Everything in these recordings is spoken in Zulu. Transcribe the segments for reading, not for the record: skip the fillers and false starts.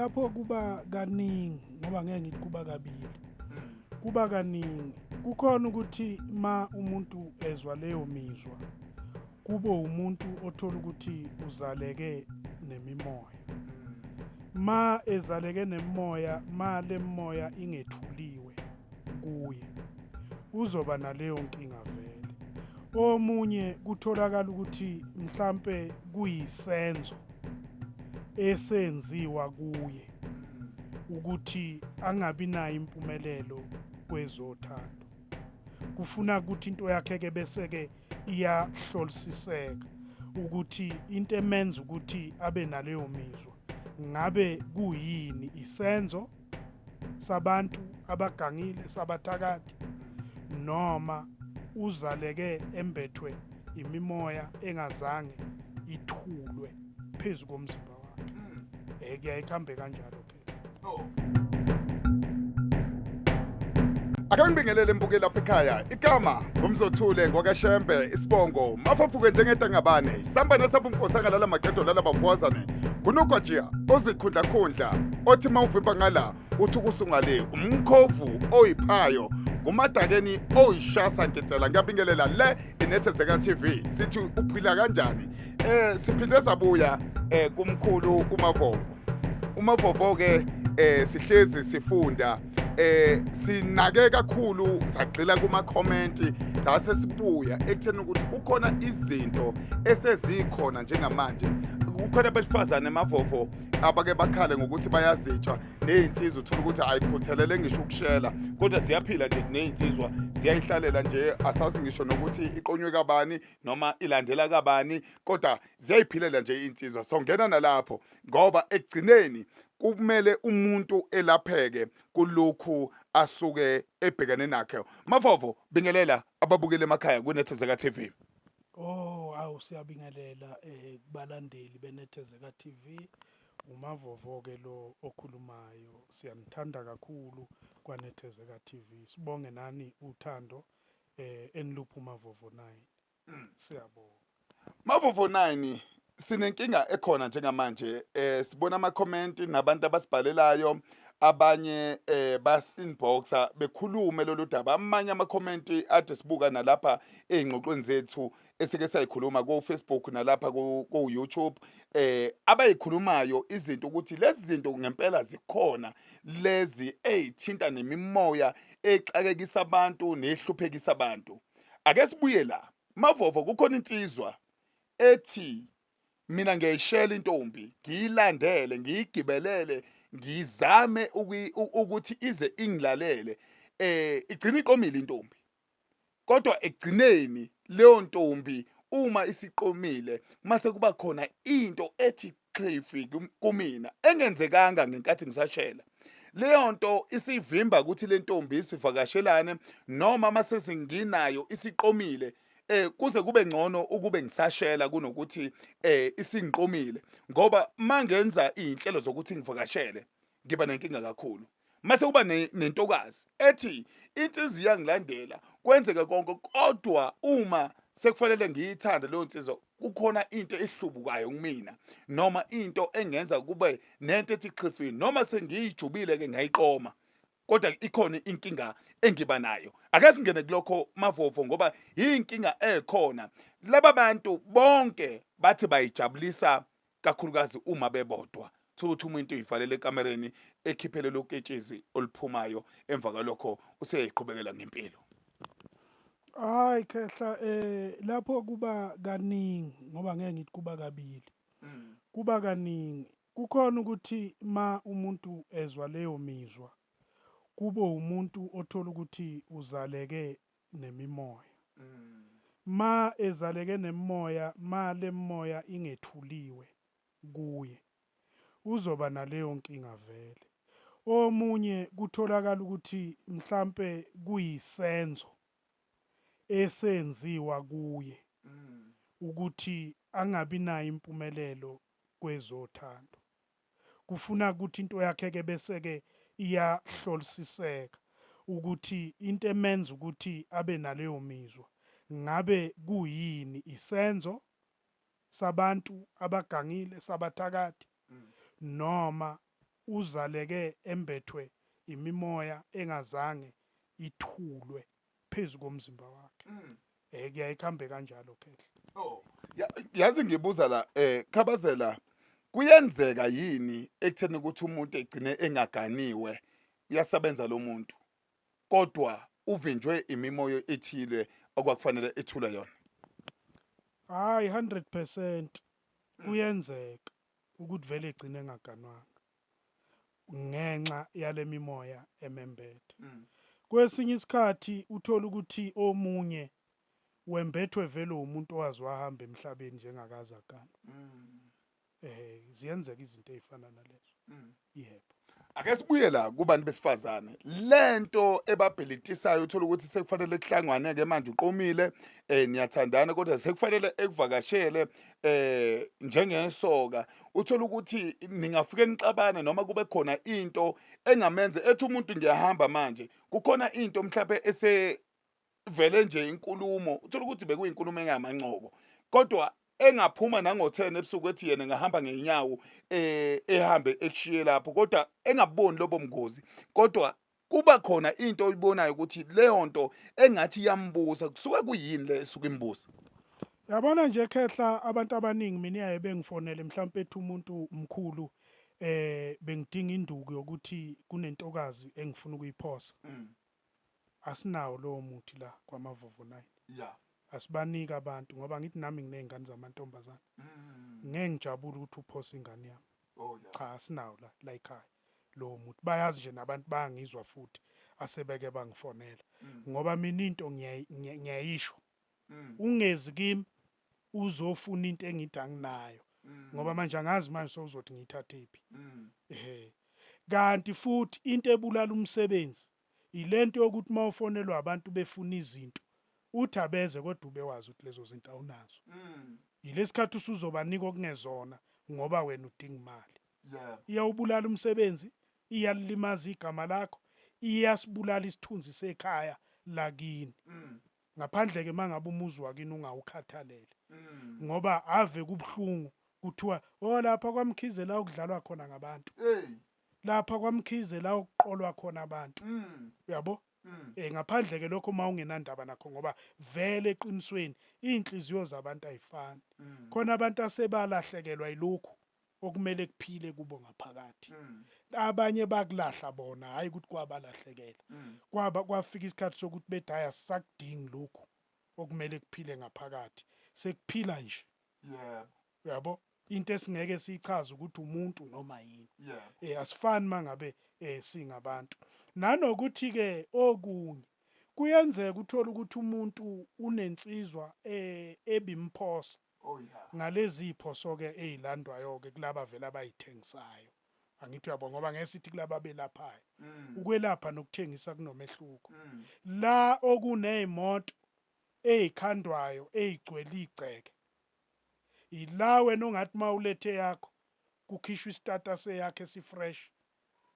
Lapho kuba kaningi, ngoba ngeke ngithi kuba kabili, kuba kaningi. Kukhona ukuthi ma umuntu ezwa leyo mizwa, kube umuntu othola ukuthi uzaleke nemimoya. Ma ezaleke nemimoya, ma le mimoya ingethuliwe kuye, uzoba naleyo nkinga vele. Omunye kutholakala ukuthi mhlampe kuyisenzo esenziwa kuye ukuthi angabi nayo impumelelo kwezothando. Kufuna ukuthi into yakhe ke bese ke iyahlolisiseka ukuthi into emenza ukuthi abe naleyo mizwa ngabe kuyini, isenzo sabantu abagangile, sabathakathi, noma uzaleke embethwe imimoya engazange ithulwe phezu komzimba wakhe. Kuyaye kuhambe kanjalo ke. Ake ngibingelele mbuke lapha ekhaya. Igama ngumzothule ngokaShembe, isibongo mafafuke njengedangabane. Samba nesapho umkosanga lala magedo lala bavuwazane. Kunogwajiya ozikhundlakhundla othi mawuvimba ngala uthi kusungale umkhovu oyiphayo ngumadakeni oyishasa nketsela. Ngiyabingelela le inethezeka TV, sithi uphila kanjani? Siphinde sabuya kumkhulu uMavovo. uMavovo ke sihlezi sifunda, sinake kakhulu, sagxila kuma comment, sase sibuya ekutheni ukuthi kukhona izinto esezikhona njengamanje. Kukhona abesifazane, Mavovo, abake bakhale ngokuthi bayazitshwa nezinsizwa, uthola ukuthi ayikhuthelele ngisho ukushela, kodwa ziyaphila nje nezinsizwa, ziyayihlalela nje, asazi ngisho nokuthi iqonywe kabani noma ilandela kabani, kodwa ziyayiphilela nje insizwa. So ngena nalapho, ngoba ekugcineni kumele umuntu elapheke kulokhu asuke ebhekene nakho. Mavovo, bingelela ababukeli emakhaya kuNethezeka TV. Oh, awu, siyabingelela kubalandeli beNethezeka TV. UMavovo ke lo okhulumayo. Siyanithanda kakhulu kwaNethezeka TV. Sibonge nani uthando enilupha uMavovo 9. Siyabonga. Mavovo 9, sinenkinga ekhona njengamanje. Sibona ama comment nabantu abasibhalelayo, abanye bas inboxa bekhulume lolu daba, amanye ama comment ade sibuka nalapha ezingxoxweni zethu esike sayikhuluma ku Facebook nalapha ku YouTube, abayikhulumayo izinto ukuthi lezi zinto ngempela zikhona, lezi ezithinta nemimoya exakekisa abantu nehluphekisa abantu. Ake sibuye la, Mavovo. Kukhona insizwa ethi, "Mina ngiyayishela intombi, ngiyilandele, ngiyigibelele, ngizame ukuthi ize ingilalele, igcina iqomile intombi, kodwa ekugcineni leyo ntombi uma isiqomile mase kuba khona into ethi xhifi kumina engenzekanga ngenkathi ngisashela. Leyo nto isivimba ukuthi le ntombi isivakashelane, noma mase singinayo isiqomile, kuze kube ngcono ukube ngisashela kunokuthi isingiqomile, ngoba mangenza izinhlelo zokuthi ngivakashele ngiba nenkinga kakhulu." Mase kuba nentokazi ethi, "Insizwa iyangilandela, kwenzeke konke, kodwa uma sekufanele ngiyithande leyo nsizwa, kukhona into ehlubukayo kumina noma into engenza kube nento ethi xhifi, noma sengiyijubile ke ngayiqoma, kodwa ikhona inkinga engiba nayo." Ake singene kulokho, Mavovo, ngoba yinkinga ekhona. Laba bantu bonke bathi bayijabulisa kakhulukazi uma bebodwa, thola ukuthi umuntu uyivalele ekamereni, ekhiphele loketshezi oluphumayo, emva kwalokho useyayiqhubekela ngempilo. Hayi khehla, lapho kuba kaningi, ngoba ngeke ngithi kuba kabili. Kuba kaningi. Kukhona ukuthi ma umuntu ezwa leyo mizwa, kube umuntu othola ukuthi uzaleke nemimoya. Ma ezaleke nemimoya, ma le mimoya ingethuliwe kuye, uzoba naleyo nkinga vele. Omunye kutholakala ukuthi mhlampe kuyisenzo esenziwa kuye ukuthi angabi nayo impumelelo kwezothando. Kufuna ukuthi into yakhe ke bese ke iyahlolisiseka ukuthi into emenza ukuthi abe naleyo mizwa ngabe kuyini, isenzo sabantu abagangile, sabathakathi, noma Uzaleke embethwe imimoya engazange ithulwe phezu komzimba wakhe. Kuyaye kuhambe kanjalo khehle. Oh, yazi ngibuza la Khabazela, kuyenzeka yini ekutheni ukuthi umuntu egcine engaganiwe, uyasebenza lo muntu kodwa uvinjwe imimoya ethile okwakufanele ethule yona? Hayi, 100% kuyenzeka ukuthi vele egcine engaganwanga ngenxa yale mimoya emembethe. Kwesinye isikhathi uthola ukuthi omunye wembethwe vele umuntu owazi wahamba emhlabeni njengakaze aganwe. Ziyenzeka izinto ey'fana nalezo. Yebo. Ake sibuye la kubantu besifazane, lento ebabhilitisayo, uthola ukuthi sekufanele kuhlanganwe ke manje, uqomile, niyathandana, kodwa sekufanele ekuvakashele njengesoka, uthola ukuthi ningafike nixabane noma kube khona into engamenze ethi umuntu ngiyahamba manje, kukhona into mhlawumbe ese vele nje inkulumo, uthola ukuthi bekuyinkulumo engamancoko kodwa engaphuma nango-10 ebusuku, ethi yena engahamba ngenyawo, ehambe ekushiye lapho, kodwa engaboni lobo mngozi, kodwa kuba khona into oyibonayo ukuthi leyo nto engathi iyambusa. Kusuke kuyini le esuke imbusa? Yabona nje khehla, abantu abaningi mina iyaye bengifonele, mhlawumbe ethi umuntu mkhulu, bengidinga induku yokuthi kunentokazi engifuna ukuyiphosa. Asinawo lowo muthi la kwaMavovo 9. Asibaniki abantu, ngoba ngithi nami nginey'ngane zamantombazane. Ngeke ngijabule ukuthi uphose ingane yami. Oh yeah. Cha, asinawo la ekhaya lowo muthi. Bayazi nje nabantu, bayangizwa futhi asebeke bangifonela. Ngoba mina into ngiyayisho. Ungezi kimi uzofuna into engithi anginayo. Ngoba manje angazi manje sowuzothi ngiyithathephi. Ehhe. Kanti futhi into ebulala umsebenzi ilento yokuthi mawufonelwa abantu befuna izinto, uthi abeze kodwa ube wazi ukuthi lezo zinto awunazo. Yilesikhathi usuzobanika okungezona ngoba wena udinga imali. Iyawubulala umsebenzi, iyalimaza igama lakho, iyasibulala isithunzi sekhaya lakini. Ngaphandle ke mangabe umuzi wakini ungawukhathalele. Ngoba ave kubuhlungu kuthiwa oh lapha kwaMkhize la okudlalwa khona ngabantu. Lapha kwaMkhize la okuqolwa khona abantu. Uyabo? Ngaphandle ke lokho uma ungenandaba nakho, ngoba vele eqinisweni inhliziyo zabantu ayifani. Khona abantu asebalahlekelwa yilokhu okumele kuphile kubo ngaphakathi. Abanye bakulahla bona, hayi ukuthi kwabalahlekela. Kwaba kwafika isikhathi sokuthi bedaya sakudingi lokhu okumele kuphile ngaphakathi. Sekuphila nje. Uyabo? Into esingeke siyichaze ukuthi umuntu noma yini. Asifani mangabe singabantu. Nanokuthi ke okunye kuyenzeka uthola ukuthi umuntu unensizwa ebimphosa. Oh yeah. Ngalezi iphoso ke ezilandwayo ke kulaba vela abayithengisayo. Angithi uyabo, ngoba ngeke sithi kulaba belaphayo. Ukwelapha nokuthengisa kunomehluko. La okunezimoto ezikhandwayo ezigcwele igceke, ila wena ongathi mawulethe yakho kukhishwa istatus yakhe esifresh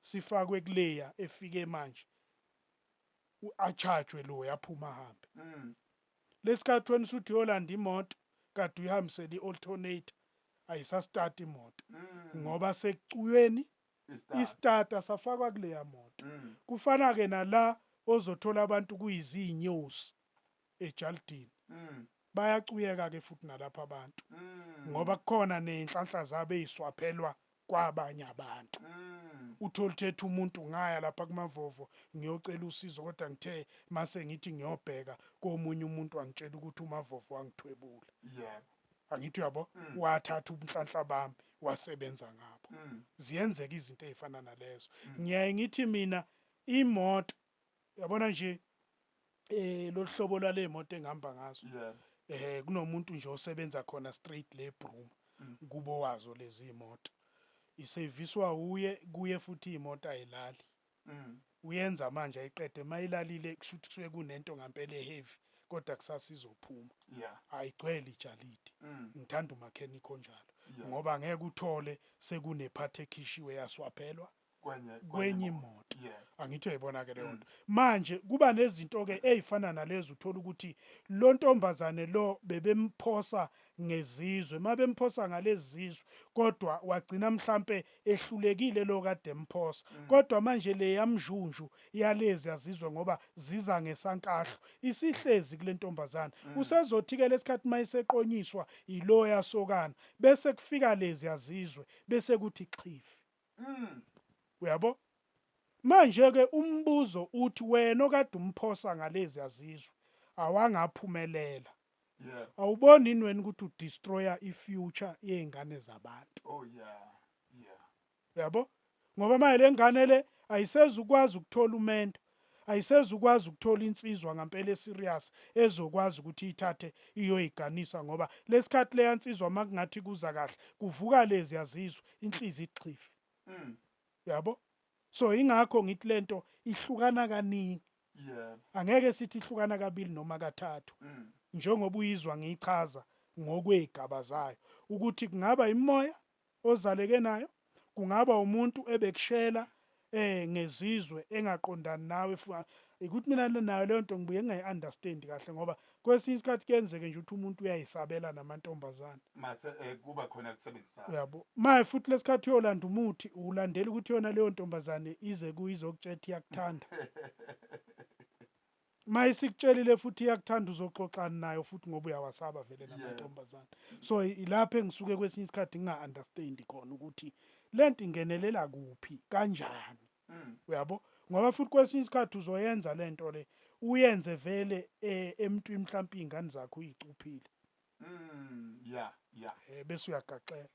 sifakwe kuleya efike manje, achajwe lo yaphuma ahambe. Lesikhathi wena usuthi uyolanda imoto kade uyihambisele i-alternator, ayisastart imoto ngoba sekucuyweni istarter safakwa kuleya moto. Kufana ke nala ozothola abantu kuyizinyosi ejalidini, bayacuyeka ke futhi nalapha abantu, ngoba kukhona nezinhlanhla zabo eziswaphelwa kwabanye abantu. Uthola uthethe umuntu ngaya lapha kuMavovo ngiyocela usizo, kodwa ngithe mase ngithi ngiyobheka komunye umuntu angitshela ukuthi uMavovo wangithwebula. Angithi uyabo, wathatha ubunhlanhla bami wasebenza ngabo. Ziyenzeka izinto ezifana nalezo. Ngiyaye ngithi mina imoto, yabona nje lo hlobo lwale moto engihamba ngazo, kunomuntu nje osebenza khona straight le Bruma, kubo wazo lezi imoto, iseviswa uye kuye futhi imoto ayilali. Uyenza manje ayiqede, mayilalile kusho ukuthi kusuke kunento ngempela eheavy, kodwa kusasa izophuma. Ayigcwele ijalidi. Ngithanda umechanic onjalo, ngoba ngeke uthole sekunephathi ekhishiwe yaswaphelwa Kwenye imoto. Angithi uyayibona-ke leyo nto. Manje kuba nezinto-ke ey'fana nalezo, uthola ukuthi lo ntombazane lo bebemphosa ngezizwe, uma bemphosa ngalezi zizwe kodwa wagcina mhlampe ehlulekile lo kade emphosa. Kodwa manje le yamnjunju yalezi azizwe ngoba ziza ngesankahlu isihlezi kule ntombazane. Usezothi-ke lesikhathi uma iseqonyiswa yiloya sokana, bese kufika lezi azizwe, bese kuthi xhifi. Uyabo? Manje-ke umbuzo uthi wena okade umphosa ngalezi azizwe awangaphumelela. Awuboni yini wena ukuthi udestroya i-future yey'ngane zabantu? Oh yeah. Yeah. Uyabo? Ngoba manje le ngane le ayisezukwazi ukuthola umendo, ayisezukwazi ukuthola insizwa ngampela eserious ezokwazi ukuthi ithathe iyoyiganisa, ngoba lesikhathi leya nsizwa makungathi kuza kahle kuvuka lezi azizwe inhliziyo ixhifi. Uyabo? So ingakho ngithi lento ihlukana kaningi. Angeke sithi ihlukana kabili noma kathathu. Njengoba uyizwa ngiyichaza ngokwezigaba zayo ukuthi kungaba imoya ozaleke nayo, kungaba umuntu ebekushela ngezizwe engaqondani nawe, ukuthi mina nayo leyo nto ngibuye ngingayi-understand kahle, ngoba kwesinye isikhathi kuyenzeke nje ukuthi umuntu uyayisabela namantombazane. Mase kuba khona kusebenzisana. Uyabo? Maye futhi lesikhathi uyolanda umuthi, ulandela ukuthi yona leyo ntombazane ize kuyo izokutshela iyakuthanda. Uma isikutshelile futhi iyakuthanda, uzoxoxana nayo futhi ngoba uyawasaba vele namantombazane. So ilapho engisuke kwesinye isikhathi nginga-understand khona ukuthi lento ingenelela kuphi kanjani. Uyabo? Ngoba futhi kwesinye isikhathi uzoyenza lento le, uyenze vele emntwini mhlawumbe iy'ngane zakho uyicuphile. Yeah, yeah. Bese uyagaxela.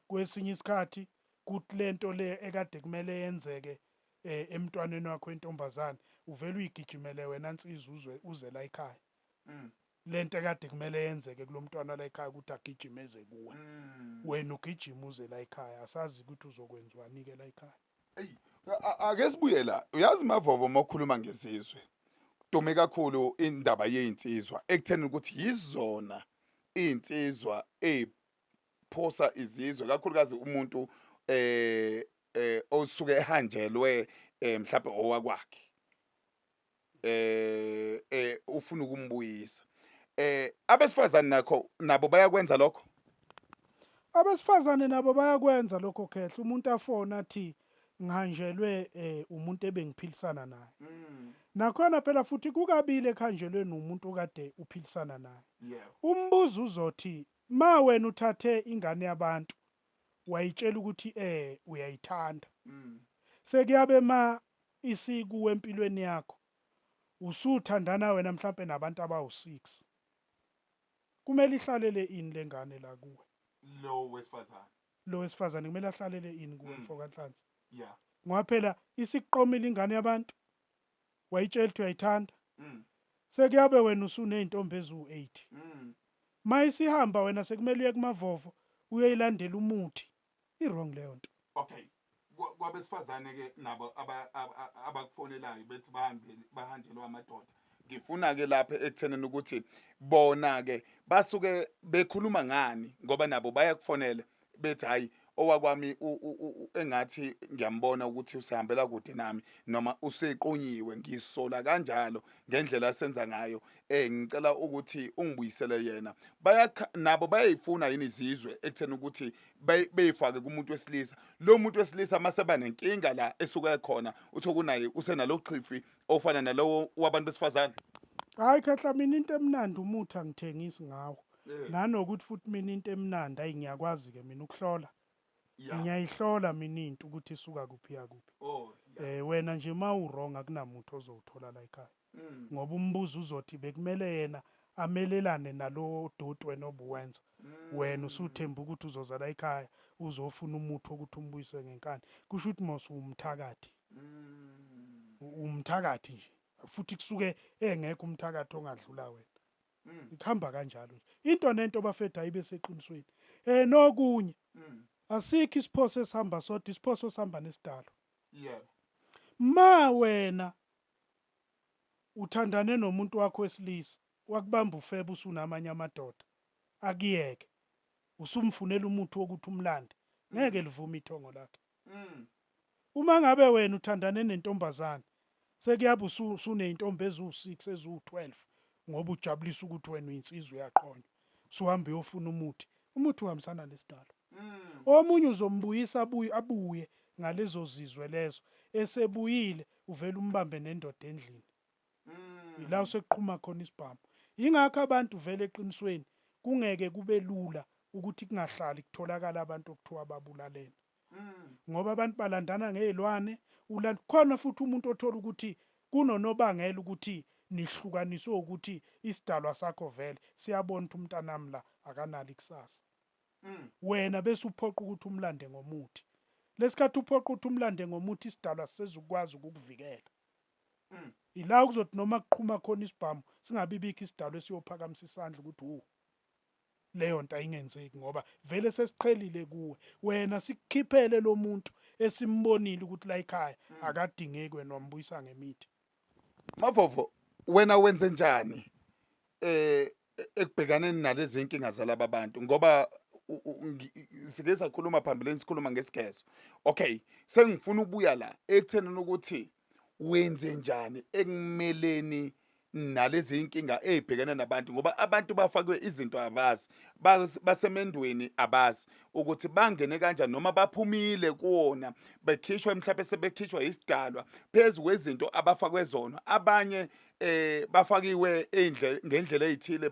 Kwesinye isikhathi kuthi lento le ekade kumele yenzeke emntwaneni wakho wentombazane, uvele uyigijimele wena nsizwa uzwe uze la ekhaya. Lento ekade kumele yenzeke kulomntwana la ekhaya ukuthi agijime eze kuwe. Wena ugijima uze la ekhaya, asazi ukuthi uzokwenziwani ke la ekhaya. Ey, ake sibuye la. Uyazi Mavovo, uma ukhuluma ngezizwe, dume kakhulu indaba yezinsizwa ekutheni ukuthi yizona iy'nsizwa ey'phosa izizwe, kakhulukazi umuntu osuke ehanjelwe mhlawumbe owakwakhe ufuna ukumbuyisa. Abesifazane nakho nabo bayakwenza lokho? Abesifazane nabo bayakwenza lokho, Khehla. Umuntu afona athi ngihanjelwe umuntu ebengiphilisana naye. Nakhona phela futhi kukabili ekuhanjelweni umuntu okade uphilisana naye. Umbuzo uzothi ma wena uthathe ingane yabantu wayitshela ukuthi uyayithanda. Sekuyabe ma isikuwe empilweni yakho usuthandana wena mhlambe nabantu abawu6. Kumele ihlalele ini lengane la kuwe? Lo wesifazane. Lo wesifazane kumele ahlalele ini kuwe, mfo kaNhlanzi? Yeah. Ngoba phela isiqomile ingane yabantu, wayitshela ukuthi uyayithanda. Sekuyabe wena usuney'ntombi eziwu-8. Ma isihamba wena sekumele uye kumavovo uyoyilandela umuthi. I-wrong leyo nto. Okay. Kwabesifazane ke nabo abakufonelayo bethi bahambe bahanjelwa amadoda. Ngifuna ke lapha ekuthenini ukuthi bona ke basuke bekhuluma ngani, ngoba nabo bayakufonela bethi hayi owakwami engathi ngiyambona ukuthi usehambela kude nami noma useqonyiwe, ngisola kanjalo ngendlela asenza ngayo, ngicela ukuthi ungibuyisele yena. Bayakha nabo, bayayifuna yini izizwe ekutheni ukuthi beyifake kumuntu wesilisa? Lo muntu wesilisa maseba nenkinga la esuke ekhona, utho kunaye usenalo xhifi ofana nalowo wabantu besifazane. Hayi Khehla, mina into emnandi umuthi angithengisi ngawo. Nanokuthi futhi mina into emnandi, ayi, ngiyakwazi ke mina ukuhlola. Ngiyayihlola mina into ukuthi isuka kuphi yakuphi. Wena nje ma u-wrong akunamuntu ozowuthola la ekhaya. Ngoba umbuzo uzothi bekumele yena amelelane nalo doti wena obuwenza. Wena usuthemba ukuthi uzoza la ekhaya uzofuna umuthi wokuthi umbuyise ngenkani. Kusho ukuthi mos umthakathi. Umthakathi nje. Futhi kusuke engekho umthakathi ongadlula wena. Ikhamba kanjalo nje. Into nento bafethu ayibe seqinisweni. Nokunye. Asikho isiphoso esihamba sodwa, isiphoso sihamba nesidalo. Ma wena uthandane nomuntu wakho wesilisa, wakubamba ufebe usunamanye amadoda, akuyeke. Usumfunela umuthi wokuthi umlande. Ngeke livume ithongo lakhe. Uma ngabe wena uthandane nentombazane sekuyabe usuney'ntombi eziwu-6 eziwu-12 ngoba ujabulisa ukuthi wena uyinsizwa uyaqonywa suhambe uyofuna umuthi umuthi uhambisana nesidalwa omunye uzombuyisa abuye abuye ngalezo zizwe lezo esebuyile uvele umbambe nendoda endlini ila usekuqhuma khona isibhamu yingakho abantu vele eqinisweni kungeke kube lula ukuthi kungahlali kutholakala abantu okuthiwa babulalene ngoba abantu balandana ngezilwane ulanda khona futhi umuntu othola ukuthi kunonobangela ukuthi nihlukaniswe ukuthi isidalwa sakho vele siyabona ukuthi umntanami la akanalo ikusasa wena bese uphoqa ukuthi umlande ngomuthi lesikhathi uphoqa ukuthi umlande ngomuthi isidalwa sisezukwazi ukukuvikela ila kuzothi noma kuqhuma khona isibhamu singabi bikho isidalwa esiyophakamisa isandla ukuthi wu leyo nto ayingenzeki ngoba vele sesiqhelile kuwe wena sikukhiphele lo muntu esimbonile ukuthi la ekhaya akadingeki wena wambuyisa ngemithi Mavovo wena wenze njani eh ekubhekaneni nalezi nkinga zalaba bantu ngoba sike sakhuluma phambilini sikhuluma ngesigezo okay sengifuna ukubuya la ekutheni ukuthi wenze njani ekumeleni nalezi inkinga ezibhekene nabantu ngoba abantu bafakwe izinto abazi basemendweni abazi ukuthi bangene kanjani noma baphumile kuwona bekhishwa mhlawumbe sebekhishwa isidalwa phezu kwezinto abafakwe zona abanye eh bafakiwe endle ngendlela ezithile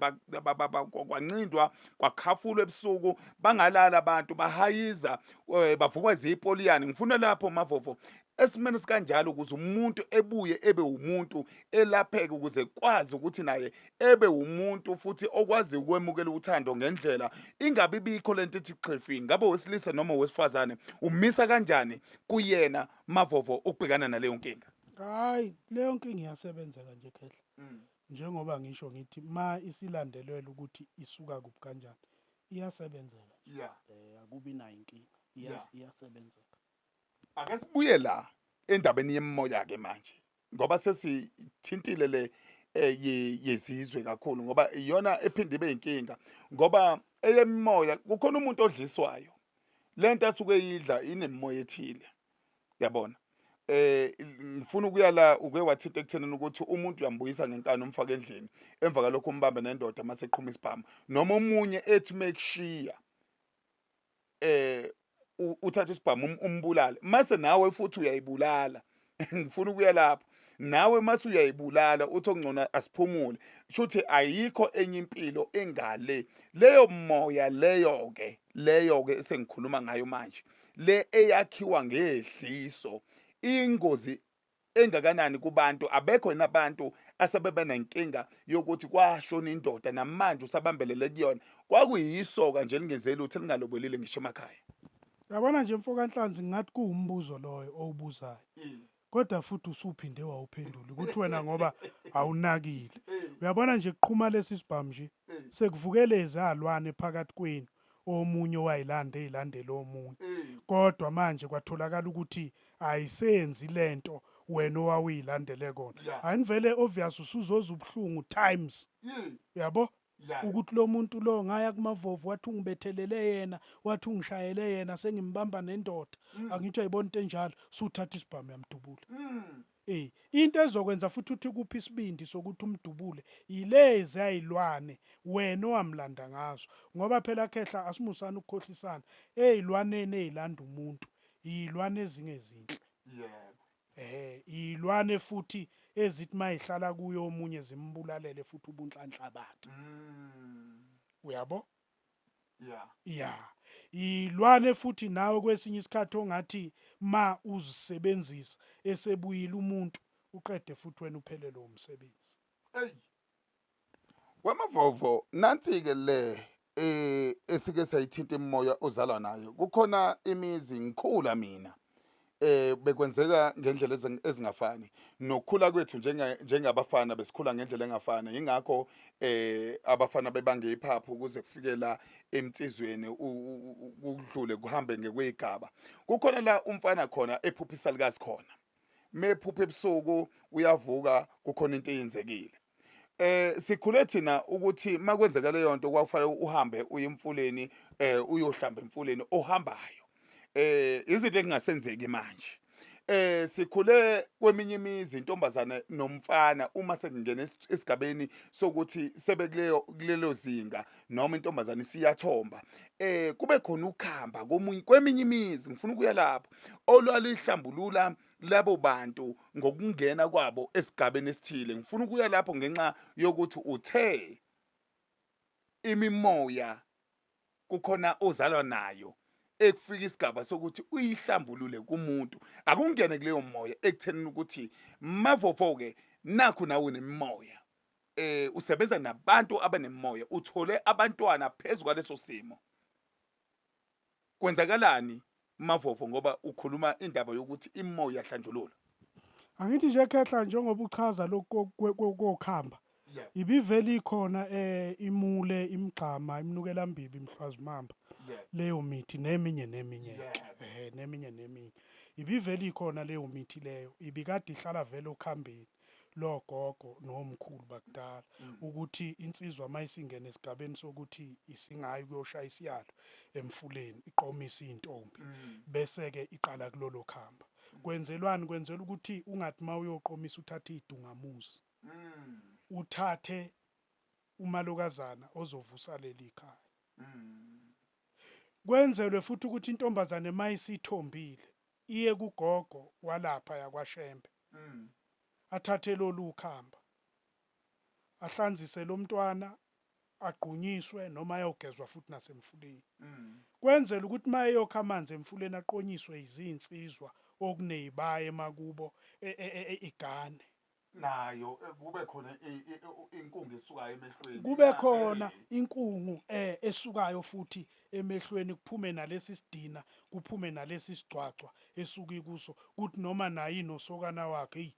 kwancindwa kwakhafulwa ebusuku bangalala abantu bahayiza eh, bavukwa zipoliyane ngifuna lapho mavovo esimeni sikanjalo ukuze umuntu ebuye ebe umuntu elapheke ukuze kwazi ukuthi naye ebe umuntu futhi okwazi ukwemukela uthando ngendlela ingabi bikho lento ethi xhifi ngabe wesilisa noma wesifazane umisa kanjani kuyena mavovo ukubhekana naleyo nkinga hayi leyo nkinga iyasebenzeka nje khehla njengoba ngisho ngithi ma isilandelelwe ukuthi isuka kuphi kanjani iyasebenzeka nje yeah eh akubi nayo inkinga Yeah. iyasebenzeka ake sibuye la endabeni yemoya ke manje ngoba sesithintile le eh, yezizwe kakhulu ngoba iyona ephinde ibe inkinga ngoba eyemimoya kukhona umuntu odliswayo lento asuke eyidla inemimoya ethile yabona eh ngifuna ukuya la uke wathinta ekuthenini ukuthi umuntu uyambuyisa ngenkani umfake endlini emva kalokho umbambe nendoda mase eqhuma isibhamu noma omunye ethi mekushiya eh uthatha isibhamu umbulale mase nawe futhi uyayibulala ngifuna ukuya lapho nawe mase uyayibulala uthi okungcono asiphumule shuthi ayikho enye impilo engale leyo moya leyo ke leyo ke esengikhuluma ngayo manje le eyakhiwa ngedliso ingozi engakanani kubantu abekho yini abantu asebebe nenkinga yokuthi kwashona indoda namanje usabambelele kuyona kwakuyisoka nje lingenze lutho lingalobolile ngisho emakhaya yabona nje mfo kaNhlanzi ngathi kuwumbuzo loyo owubuzayo kodwa futhi usuphinde wawuphendula ukuthi wena ngoba awunakile uyabona nje kuqhuma lesi sibhamu nje sekuvukeleze alwane phakathi kwenu omunye owayilanda eyilandela omunye kodwa manje kwatholakala ukuthi ayisenzi lento wena owawuyilandele kona ayinivele obvious usuzoza ubuhlungu times uyabo ukuthi lo muntu lo ngaya kumavovu wathi ungibethelele yena wathi ungishayele yena sengimbamba nendoda angithi ayibona into enjalo suthatha isibhamu yamdubula Eh, into ezokwenza futhi uthi kuphi isibindi sokuthi umdubule yilezi ayilwane wena owamlanda ngazo ngoba phela khehla asimusana ukukhohlisana eyilwaneni ezilanda umuntu yilwane ezingezinhle yebo eh yilwane futhi ezithi mayihlala kuyo omunye zimbulalele futhi ubunhlanhla bakhe uyabo yeah ya ilwane futhi nawe kwesinye isikhathi ongathi ma uzisebenzisa esebuyile umuntu uqede futhi wena uphelelwe umsebenzi Ey. Wamavovo nansi ke le eh esike sayithinta imimoya ozalwa nayo. Kukhona imizi ngikhula mina. Eh bekwenzeka ngendlela ezingafani. Nokukhula kwethu njenga njengabafana besikhula ngendlela engafani. Ingakho eh abafana bebange iphaphu ukuze kufike la emtsizweni kudlule kuhambe ngekwegaba. Kukhona la umfana khona ephupha isalukazi khona. Mephupha ebusuku uyavuka kukhona into eyenzekile. Eh sikhule thina ukuthi makwenzeka leyo nto kwakufanele uhambe uye emfuleni eh uyohlamba emfuleni ohambayo. Eh izinto engasenzeki manje. Sikhule kweminye imizi intombazane nomfana uma sekungena esigabeni sokuthi sebekuleyo kulelo zinga noma intombazane isiyathomba kube khona ukhamba komunye kweminye imizi ngifuna ukuya lapho olwalihlambulula labo bantu ngokungena kwabo esigabeni esithile. Ngifuna ukuya lapho ngenxa yokuthi uthe imimoya kukhona ozalwa nayo ekufika isigaba sokuthi uyihlambulule kumuntu. Akungene kuleyo moya ekuthenini ukuthi mavovo-ke nakhu nawe unemimoya, usebenza nabantu abanemimoya, uthole abantwana phezu kwaleso simo. Kwenzakalani Mavovo ngoba ukhuluma indaba yokuthi imimoya iyahlanjululwa? Angithi nje Khehla, njengoba uchaza lokhu kokhamba, ibivele ikhona imule, imigxama, imnukelambibi, imhlwazimamba, leyo mithi neminye neminye ke, neminye neminye ibivele ikhona leyo mithi leyo, ibikade ihlala vele okhambeni logogo nomkhulu bakudala, ukuthi insizwa mayisingena esigabeni sokuthi isingayi kuyoshaya isiyalo emfuleni iqomise intombi, bese ke iqala kulolo khamba. Kwenzelwani? Kwenzela ukuthi ungathi mawuyoqomisa uthathe idungamuzi, uthathe umalokazana ozovusa leli khaya. Kwenzelwe futhi ukuthi intombazane mayisithombile iye kugogo walapha yakwaShembe, athathe lolu khamba ahlanzise lo mntwana, agqunyiswe noma ayogezwa futhi nasemfuleni. Kwenzela ukuthi uma eyokha amanzi emfuleni aqonyiswe izinsizwa okunezibaya emakubo igane. Nayo kube khona inkungu esukayo emehlweni. Kube khona inkungu esukayo futhi emehlweni, kuphume nalesi sidina, kuphume nalesi sigcwagcwa esuka ikuso, kuthi noma naye inosokana wakhe, hey,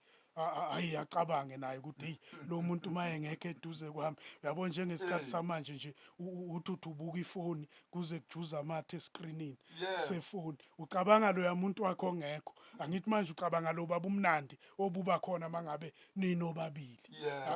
ayi acabange naye ukuthi hey, lo muntu maye ngekho eduze kwami. Uyabo, njengesikhathi samanje nje uthi uthi ubuka ifoni kuze kujuza amathe escreenini sefoni, ucabanga loya muntu wakho ongekho. Angithi manje ucabanga lo baba umnandi obuba khona mangabe ninobabili.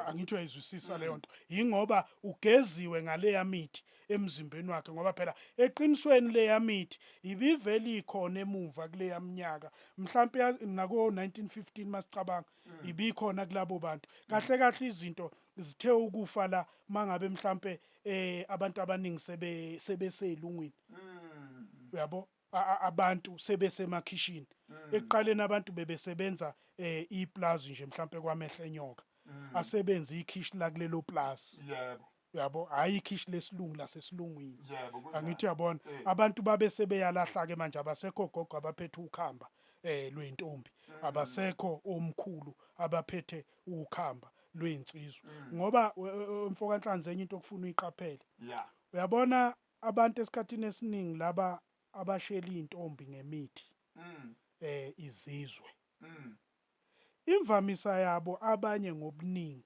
Angithi uyayizwisisa leyo nto? Yingoba ugeziwe ngaleya mithi emzimbeni wakhe, ngoba phela eqinisweni leya mithi ibivele ikhona emumva kuleya minyaka, mhlampe nako 1915 masicabanga, ibikhona kulabo bantu. Kahle kahle izinto zithe ukufa la mangabe mhlampe abantu abaningi sebeselungwini, uyabo, abantu sebesemakhishini. Ekuqaleni abantu bebesebenza iplazi nje mhlampe kwamehla enyoka, asebenze ikhishi la kulelo plazi. Uyabo, hayi ikhishi lesilungu lasesilungwini. Yebo, kunjalo. Angithi uyabona, abantu babe sebeyalahla ke manje, abasekho gogo abaphethe ukhamba lwentombi, abasekho omkhulu abaphethe ukhamba lwensizwa, ngoba mfoka Nhlanzi, enye into okufuna uyiqaphele, uyabona abantu esikhathini esiningi laba abashela intombi ngemithi, izizwe, imvamisa yabo abanye ngobuningi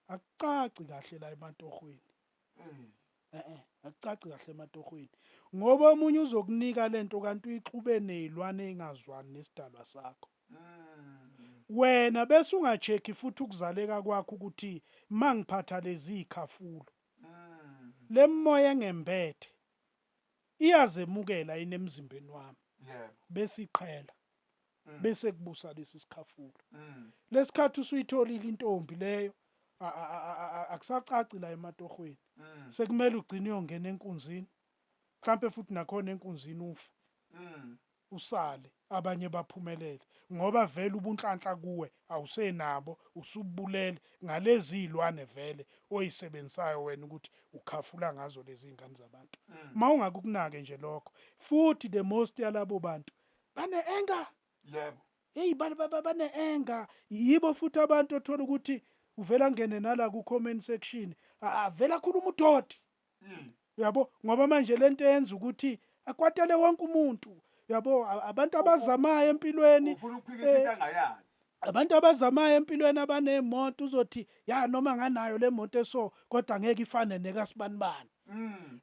akucaci kahle la ematohweni. Akucaci kahle ematohweni, ngoba omunye uzokunika lento kanti uyixube nezilwane engazwani nesidalwa sakho. Wena bese unga-check futhi ukuzaleka kwakho ukuthi mangiphatha lezi ikhafulo, lemoya engembethe iyazemukela yini emzimbeni wami, bese iqhela, bese kubusa lesi sikhafulo. Lesikhathi usuyitholile intombi leyo, akusacaci la ematohweni. Sekumele ugcine uyongena enkunzini, mhlambe futhi nakhona enkunzini ufe, usale abanye baphumelele, ngoba vele ubunhlanhla kuwe awusenabo, usubulele ngalezi zilwane vele oyisebenzisayo wena ukuthi ukhafula ngazo lezi zingane zabantu. Mawungakukunake nje lokho, futhi the most yalabo bantu bane anger. Hey, bane anger. Yibo futhi abantu othola ukuthi uvela ngene nala ku comment section, avela khuluma udoti. Uyabo, ngoba manje lento yenza ukuthi akwatele wonke umuntu. Uyabo, abantu abazamayo empilweni, ufuna ukuphikisa into angayazi. Abantu abazamayo empilweni abanemoto, uzothi ya noma nganayo le moto eso, kodwa angeke ifane nekasibanibani,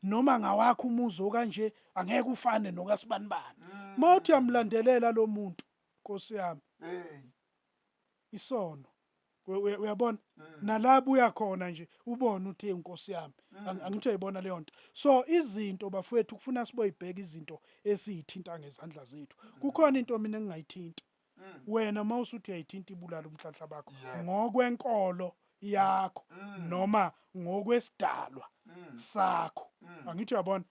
noma ngawakho umuzi okanje angeke ufane nokasibanibani. Mawuthi uyamlandelela lo muntu, Nkosi yami, isono. Uyabona, nalapho uyakhona nje ubone ukuthi hey, Nkosi yami, angithi uyayibona leyo nto. So izinto bafowethu kufuna siboyibheka izinto esiyithinta ngezandla zethu. Kukhona into mina engingayithinta. Wena uma usuthi uyayithinta ibulala umhlanhla bakho Yebo. ngokwenkolo yakho noma ngokwesidalwa sakho. Angithi uyabona?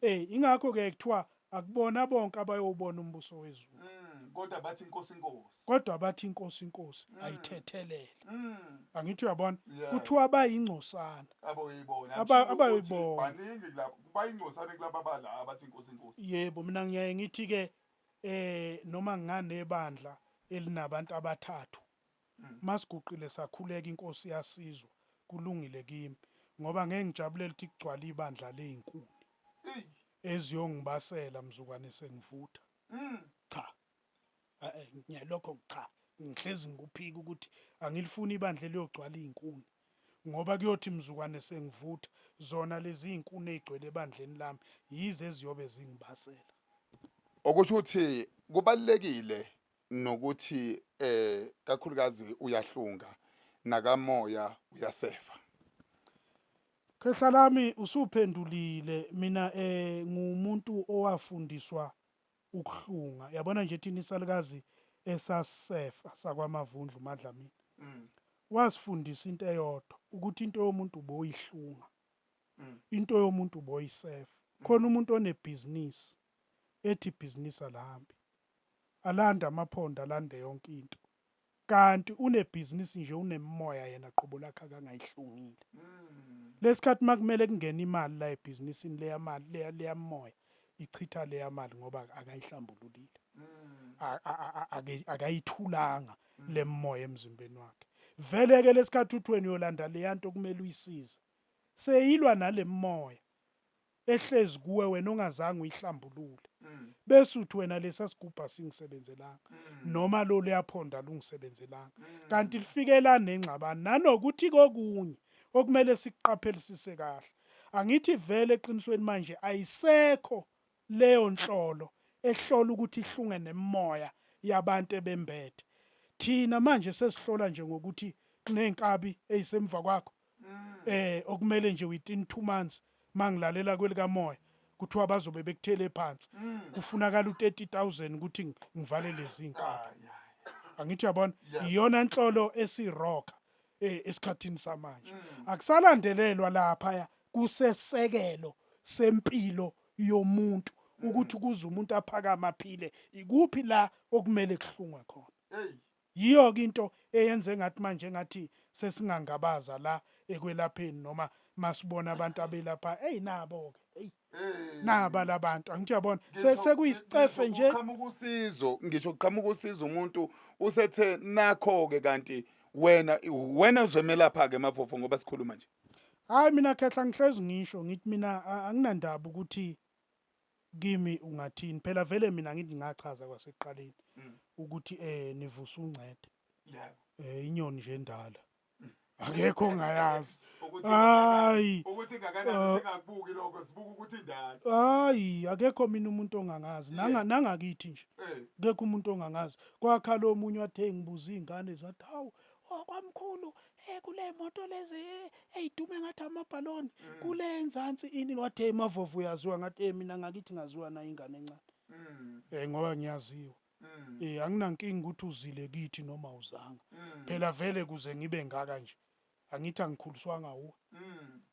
Ingakho ke kuthiwa akubona bonke abayowubona umbuso wezulu. Kodwa bathi inkosi inkosi. Kodwa bathi inkosi inkosi ayithethelele. Angithi uyabona? Yeah. Kuthiwa bayingcosana. Aboyibona. Abayoyibona. Baningi kulabo. Bayingcosana kulaba abala abathi inkosi inkosi. Yebo, mina ngiyaye ngithi ke noma nginganebandla elinabantu abathathu. Masiguqile sakhuleka inkosi yasizwa kulungile kimi ngoba ngeke ngijabulele ukuthi kugcwale ibandla lezinkuni Eyi. eziyongibasela mzukwane sengivutha. Cha. Ngiyalokho cha. Ngihlezi ngikuphika ukuthi angilifuni ibandla eliyogcwala izinkuni ngoba kuyothi mzukwane sengivutha zona lezi zinkuni ezigcwele ebandleni lami yize eziyobe zingibasela. Okusho ukuthi kubalekile nokuthi kakhulukazi uyahlunga nakamoya uyasefa. Khehla lami usuphendulile mina ngumuntu owafundiswa ukuhlunga. Yabona nje thina isalukazi esasefa sakwaMavundla uMadlamini. Wasifundisa into eyodwa ukuthi into yomuntu uboyihlunga. Into yomuntu uboyisefa. Khona umuntu onebhizinisi ethi ibhizinisi alihambi. Alanda amaphondo alande yonke into. Kanti unebhizinisi nje unemoya yena qobo lakhe akangayihlungile. Lesikhathi makumele kungene imali la ebhizinisini leya mali leya leya moya ichitha leya mali ngoba akayihlambululile. Akayithulanga le moya emzimbeni wakhe. Vele ke lesikhathi uthi wena uyolanda leya nto kumele uyisize. Seyilwa nale moya ehlezi kuwe wena ongazange uyihlambulule. Bese uthi wena lesa sigubha singisebenzelanga noma lo leyaphonda lungisebenzelanga. Kanti lifikela nengxabano nanokuthi kokunye okumele sikuqaphelisise kahle. Angithi vele eqinisweni manje ayisekho leyo nhlolo ehlola ukuthi ihlunge nemoya yabantu ebembethe. Thina manje sesihlola nje ngokuthi kunenkabi eyisemva kwakho. Okumele nje within 2 months mangilalela kwelikamoya kuthiwa bazobe bekuthele phansi. Kufunakala u30000 ukuthi ngivale lezi inkabi. Angithi uyabona iyona nhlolo esiroka esikhathini samanje. Akusalandelelwa lapha kusesekelo sempilo yomuntu ukuthi kuze umuntu aphakama aphile ikuphi la okumele kuhlungwe khona. Yiyo ke into eyenze ngathi manje ngathi sesingangabaza la ekwelapheni noma masibona abantu abelapha hey nabo ke hey naba labantu angithi uyabona sekuyisicefe nje. Qhamuka usizo ngisho qhamuka usizo umuntu usethe nakho ke kanti wena uzomelapha ke Mavovo ngoba sikhuluma nje. Hayi mina Khehla ngihlezi ngisho ngithi mina anginandaba ukuthi kimi ungathini phela vele mina ngithi ngachaza kwasekuqaleni ukuthi nivusa uncede. Inyoni nje endala akekho ongayazi. Hayi ukuthi ingakanani singakubuki lokho sibuka ukuthi indala. Hayi akekho mina umuntu ongangazi nangakithi nje akekho umuntu ongangazi. Kwakhala omunye wathi hey ngibuza izingane zathi hawu okwamkhulu kule moto lezi eyidume ngathi amabhaloni kule enzansi ini wathi hey Mavovo uyaziwa ngathi hey mina ngakithi ngaziwa na ingane encane ngoba ngiyaziwa. Anginankinga ukuthi uzile kithi noma uzanga. Phela vele kuze ngibe ngaka nje angithi angikhuliswanga uwe.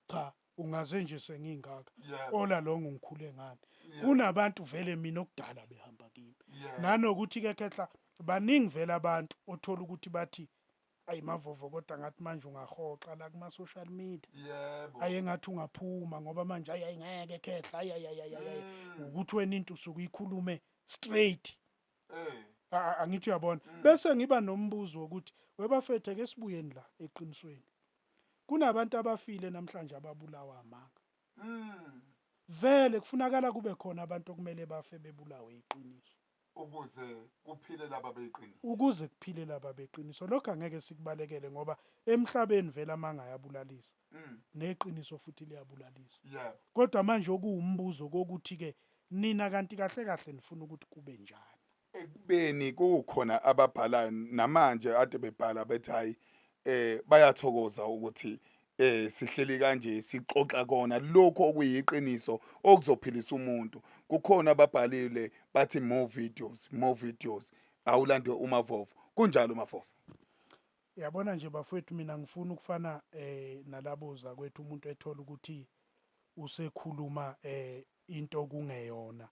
Cha ungaze nje sengingaka. Ola longo ngikhule ngani. Kunabantu vele mina okudala behamba kimi. Nanokuthi ke Khehla baningi vele abantu othola ukuthi bathi ayi Mavovo kodwa ngathi manje ungahoxa la kuma social media. Yebo. Aye ngathi ungaphuma ngoba manje ayi ngeke Khehla ayi ayi ayi ukuthi wena into usuke uyikhulume straight. Angithi uyabona. Bese ngiba nombuzo wokuthi webafethe ke sibuyeni la eqinisweni. Kunabantu abafile namhlanje ababulawa amanga. Vele kufunakala kube khona abantu okumele bafe bebulawe iqiniso. Ukuze kuphile laba beqiniso. Ukuze kuphile laba beqiniso. Lokho angeke sikubalekele ngoba emhlabeni vele amanga ayabulalisa. Neqiniso futhi liyabulalisa. Kodwa manje okuwumbuzo kokuthi ke nina kanti kahle kahle nifuna ukuthi kube njani? Ekubeni kukhona ababhalayo namanje ade bebhala bethi hayi bayathokoza ukuthi sihleli kanje sixoxa kona lokho okuyiqiniso okuzophilisa umuntu. Kukhona ababhalile bathi more videos, more videos. Awulandwe uMavovo. Kunjalo Mavovo. Yabona nje bafowethu, mina ngifuna ukufana nalabo zakwethu, umuntu ethola ukuthi usekhuluma into kungeyona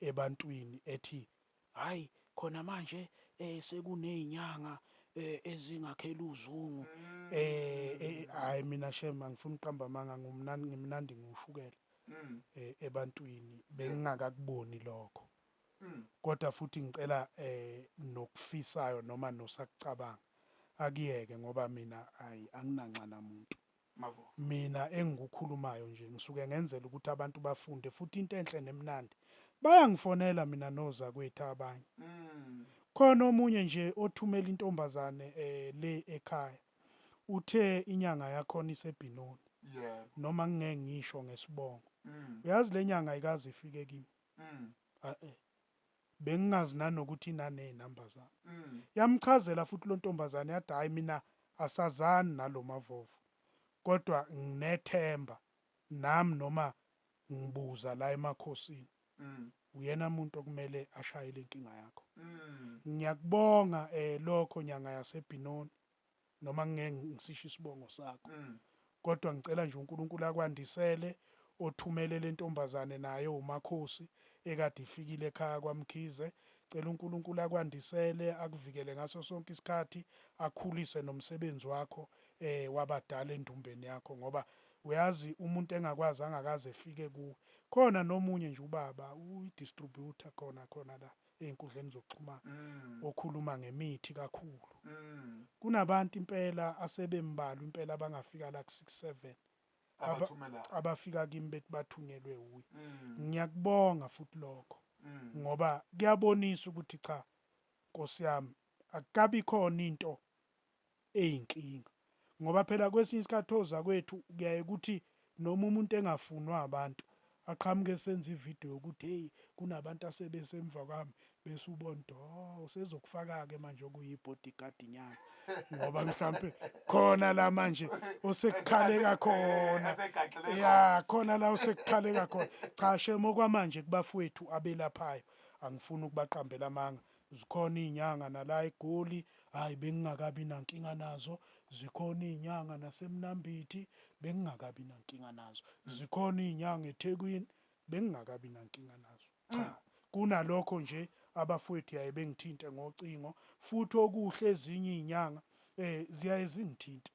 ebantwini, ethi hayi khona manje sekunezinyanga ezingakhela uzungu. Hayi mina shame, angifuni uqamba amanga, ngumnandi, ngimnandi, ngiwushukela ebantwini, bengingakakuboni lokho. Kodwa futhi ngicela nokufisayo noma nosakucabanga akuyeke, ngoba mina hayi anginanxa namuntu. Mina engikukhulumayo nje ngisuke ngenzela ukuthi abantu bafunde, futhi into enhle nemnandi bayangifonela mina nozakwethu abanye. Khona omunye nje othumela intombazane le ekhaya, uthe inyanga yakhona iseBhinoni. Noma ngingeke ngisho ngesibongo. Uyazi le nyanga ayikaze ifike kimi. Bengingazi nanokuthi inaney'namba zami. Yamchazela futhi lo ntombazane, yathi hhayi mina asazani nalo Mavovo, kodwa nginethemba nami noma ngibuza la emakhosini, uyena muntu okumele ashaye le nkinga yakho. Ngiyakubonga lokho nyanga yaseBhinoni, noma ngingeke ngisisho isibongo sakho, kodwa ngicela nje uNkulunkulu akwandisele, othumele le ntombazane nayo umakhosi ekade ifikile ekhaya kwaMkhize. Cela uNkulunkulu akwandisele, akuvikele ngaso sonke isikhathi, akhulise nomsebenzi wakho wabadala endumbeni yakho, ngoba uyazi umuntu engakwazi angakaze efike kuwe. Khona nomunye nje ubaba uyi-distributor khona khona la ey'nkundleni zokuxhumana, okhuluma ngemithi kakhulu. Kunabantu impela asebembalwa impela abangafika la ku-6 7 abafika kimi bethi bathunyelwe uye. Ngiyakubonga futhi lokho, ngoba kuyabonisa ukuthi cha Nkosi yami, akukabi khona into eyinkinga, ngoba phela kwesinye isikhathi ozakwethu kuyaye ukuthi noma umuntu engafunwa abantu aqhamuke esenza ividiyo yokuthi hey kunabantu asebesemva kwami, bese ubona oh usezokufaka-ke manje okuyi-bodyguard nyana, ngoba mhlampe khona la manje osekukhaleka khona, ya khona la osekukhaleka khona. Cha shame, okwamanje kubafowethu abelaphayo angifuni ukubaqambela amanga, zikhona iy'nyanga nala eGoli, hhayi bengingakabi nankinga nazo. Zikhona iy'nyanga naseMnambithi, bengingakabi nankinga nazo. Zikhona iy'nyanga eThekwini, bengingakabi nankinga nazo. Cha, kunalokho nje abafowethu yaye bengithinte ngocingo, futhi okuhle ezinye iy'nyanga ziyaye zingithinte.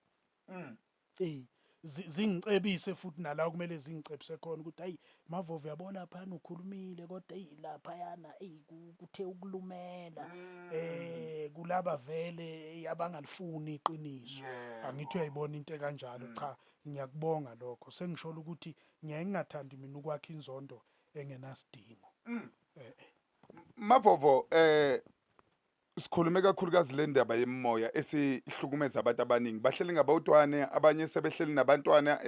Zingicebise futhi nala kumele zingicebise khona ukuthi hayi Mavovo, uyabona laphana ukhulumile, kodwa eyi laphayana eyi kuthe ukulumela kulaba vele abangalifuni iqiniso. Angithi uyayibona into ekanjalo. Cha, ngiyakubonga lokho, sengishola ukuthi ngiyaye ngingathandi mina ukwakha inzondo engenasidingo. Mavovo, sikhulume kakhulukazi le ndaba yemoya esihlukumeza abantu abaningi, bahleli ngabodwane, abanye sebehleli nabantwana,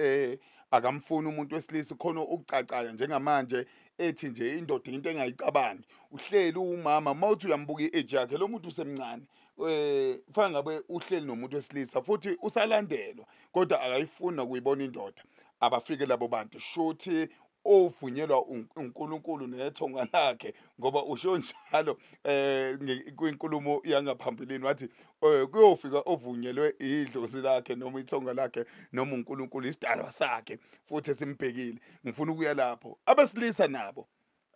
akamfuni umuntu wesilisa, khona ukucacaya njengamanje ethi nje indoda into engayicabangi. Uhleli umama, mawuthi uyambuka i-age yakhe lo muntu usemncane, kufanele ngabe uhleli nomuntu wesilisa futhi usalandelwa, kodwa akayifuni nokuyibona indoda. Abafike labo bantu shuthi ovunyelwa uNkulunkulu nethonga lakhe, ngoba usho njalo kwinkulumo yangaphambilini, wathi kuyofika ovunyelwe idlozi lakhe noma ithonga lakhe noma uNkulunkulu, isidalwa sakhe futhi esimbhekile. Ngifuna ukuya lapho abesilisa nabo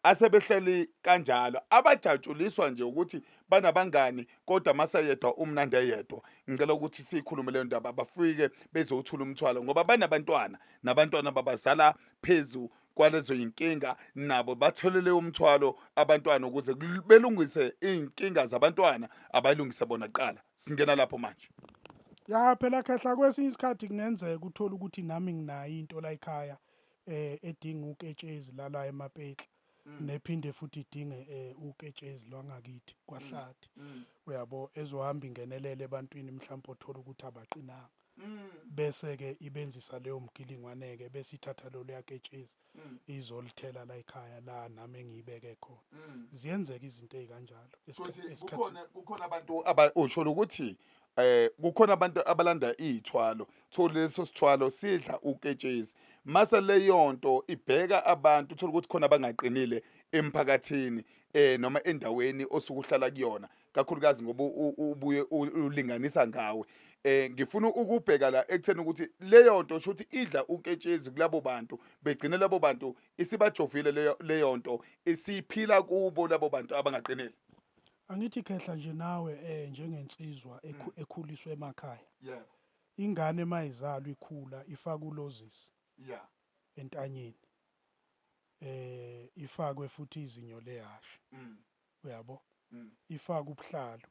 asebehleli kanjalo, abajatshuliswa nje ukuthi banabangani, kodwa maseyedwa umnandi eyedwa. Ngicela ukuthi siyikhulume leyo ndaba, bafike bezothula umthwalo ngoba banabantwana, nabantwana babazala phezu kwalezo yinkinga, nabo batholele umthwalo abantwana ukuze belungise iy'nkinga zabantwana, abayilungise bona kuqala. Singena lapho manje. Ya phela khehla, kwesinye isikhathi kungenzeka uthole ukuthi nami nginayo into la ekhaya edinga uketshezi lala emapetla, nephinde futhi idinge uketshezi lwangakithi kwahlathi, uyabo, ezohamba ingenelele ebantwini mhlawumbe othola ukuthi abaqinanga, bese-ke ibenzisa leyo mgilingwane-ke, bese ithatha loluya ketshezi izolithela la ekhaya la nami engiyibeke khona. Ziyenzeka izinto ey'kanjalo. Futhi kukhona abantu usho ukuthi kukhona abantu abalanda iy'thwalo, thole leso sithwalo sidla uketshezi, mase leyo nto ibheka abantu, uthola ukuthi khona abangaqinile emphakathini. Noma endaweni osuke uhlala kuyona, kakhulukazi ngoba ubuye ulinganisa ngawe. Ngifuna ukubheka la ekutheni ukuthi leyo nto shuthi idla uketshezi kulabo bantu, begcine labo bantu isibajovile leyo nto, isiphila kubo labo bantu abangaqinile. Angithi khehla nje nawe njengensizwa ekhuliswe emakhaya. Yebo. Ingane mayizalwa ikhula ifaka ulozisi entanyeni. Ifakwe futhi izinyo lehhashi. Uyabo? Ifake ubuhlalu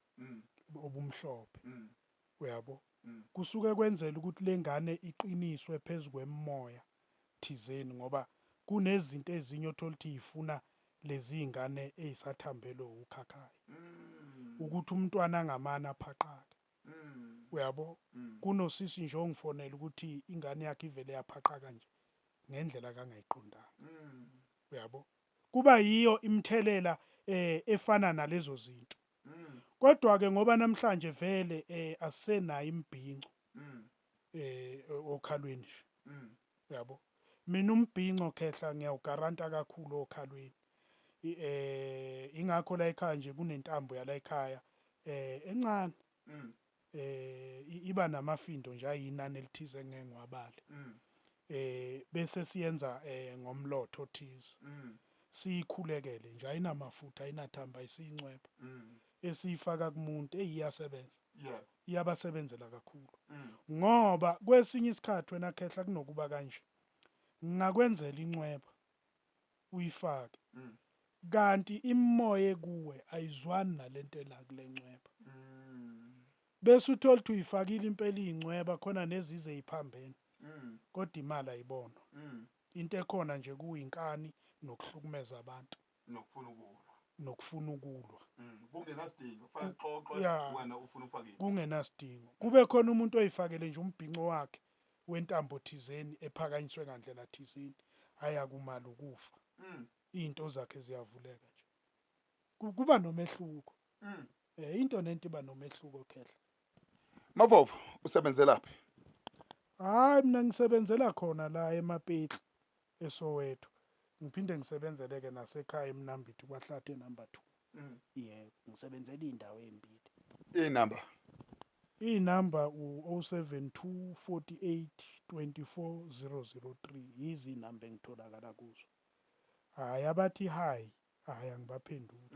obumhlophe. Uyabo? Kusuke kwenzela ukuthi lengane iqiniswe phezu kwemimoya thizeni, ngoba kunezinto ezinye othola ukuthi ifuna lezi zingane ezisathambelwe ukhakhayi. Ukuthi umntwana angamana aphaqake. Uyabo? Kunosisi nje ongifonela ukuthi ingane yakhe ivele yaphaqaka nje ngendlela kangayiqondanga. Uyabo? Kuba yiyo imithelela efana nalezo zinto. Kodwa ke ngoba namhlanje vele asisenayo imibhinco okhalweni nje. Uyabo? Mina umbhinco khehla ngiyawugaranta kakhulu okhalweni. Ingakho la ekhaya nje kunentambo yala ekhaya encane. Iba namafindo nje ayinani elithize engeke ngiwabale. Bese siyenza ngomlotho othize. Siyikhulekele nje, ayinamafutha, ayinathamba, ayisiyincweba. Esiyifaka kumuntu eyiyasebenza. Iyabasebenzela kakhulu. Ngoba kwesinye isikhathi wena khehla kunokuba kanje. Ngingakwenzela incweba uyifake. Kanti imimoya ekuwe ayizwani nalento ela kule ncweba. Bese uthola ukuthi uyifakile impela incweba khona nezize iphambene. Kodwa imali ayibonwa. Into ekhona nje kuyinkani nokuhlukumeza abantu. Nokufuna ukulwa. Nokufuna ukulwa. Kungenasidingo, kufanele kuxoxwe, wena ufuna ufake. Kungenasidingo. Kube khona umuntu oyifakele nje umbhinco wakhe wentambo thizeni ephakanyiswe ngandlela thizeni, aya kumali ukufa. Izinto zakhe ziyavuleka nje. Kuba nomehluko. Into nento iba nomehluko khehla. Mavovo, usebenzelaphi? Hayi, mina ngisebenzela khona la eMapetla eSoweto. Ngiphinde ngisebenzeleke nasekhaya eMnambithi kwaHlathe number 2. Yebo, ngisebenzela indawo ezimbili. Inamba? Inamba u-072 48 24 003. Yizi inamba engitholakala kuzo. Hayi abathi hi, hayi angibaphenduli.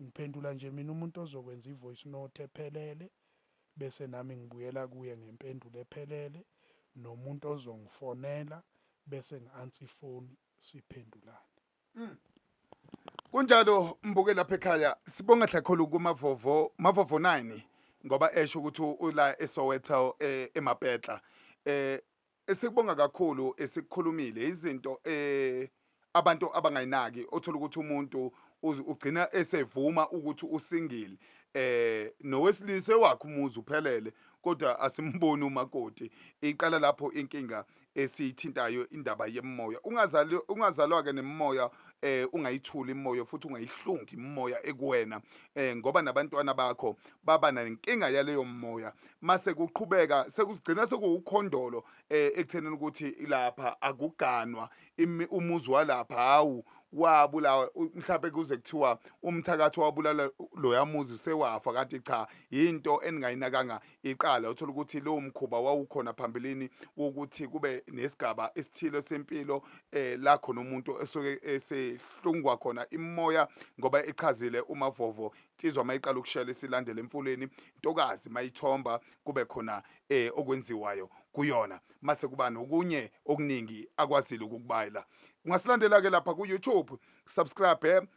Ngiphendula nje mina umuntu ozokwenza i-voice note ephelele, bese nami ngibuyela kuye ngempendulo ephelele, nomuntu ozongifonela bese ngi-answer ifoni siphendulane. Kunjalo mbuke lapha ekhaya, sibonga kakhulu kuMavovo, Mavovo 9, ngoba esho ukuthi ula eSoweto eMapetla. Esikubonga kakhulu esikukhulumile izinto abantu abangayinaki, othola ukuthi umuntu ugcina esevuma ukuthi usingile, nowesilisa wakhe umuzi uphelele, kodwa asimboni umakoti. Iqala lapho inkinga esiyithintayo, indaba yemoya. Ungazali, ungazalwa ke nemoya, ungayithuli imoya futhi ungayihlungi imoya ekuwena, ngoba nabantwana bakho baba nenkinga yaleyo moya. Mase kuqhubeka sekugcina sekuwukhondolo ekuthenini ukuthi lapha akuganwa, umuzi walapha hawu wabulawa, mhlawumbe kuze kuthiwa umthakathi wabulala loya muzi sewafa, kanti cha, into eningayinakanga iqala. Uthola ukuthi lowo mkhuba wawukhona phambilini wokuthi kube nesigaba esithile sempilo la khona umuntu esuke esehlungwa khona imoya, ngoba echazile uMavovo, insizwa mayiqala ukushela isilandele emfuleni, intokazi mayithomba kube khona okwenziwayo kuyona, mase kuba nokunye okuningi akwazile ukukubayela. Ungasilandela ke lapha ku YouTube, subscribe,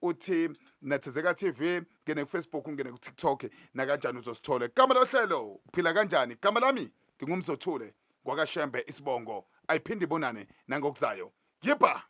uthi Nethezeka TV, ngene ku Facebook, ngene ku TikTok, nakanjani uzosithola. Igama lohlelo uphila kanjani? Igama lami nginguMzothule ngwakaShembe, isibongo ayiphinde ibonane nangokuzayo. Yipa.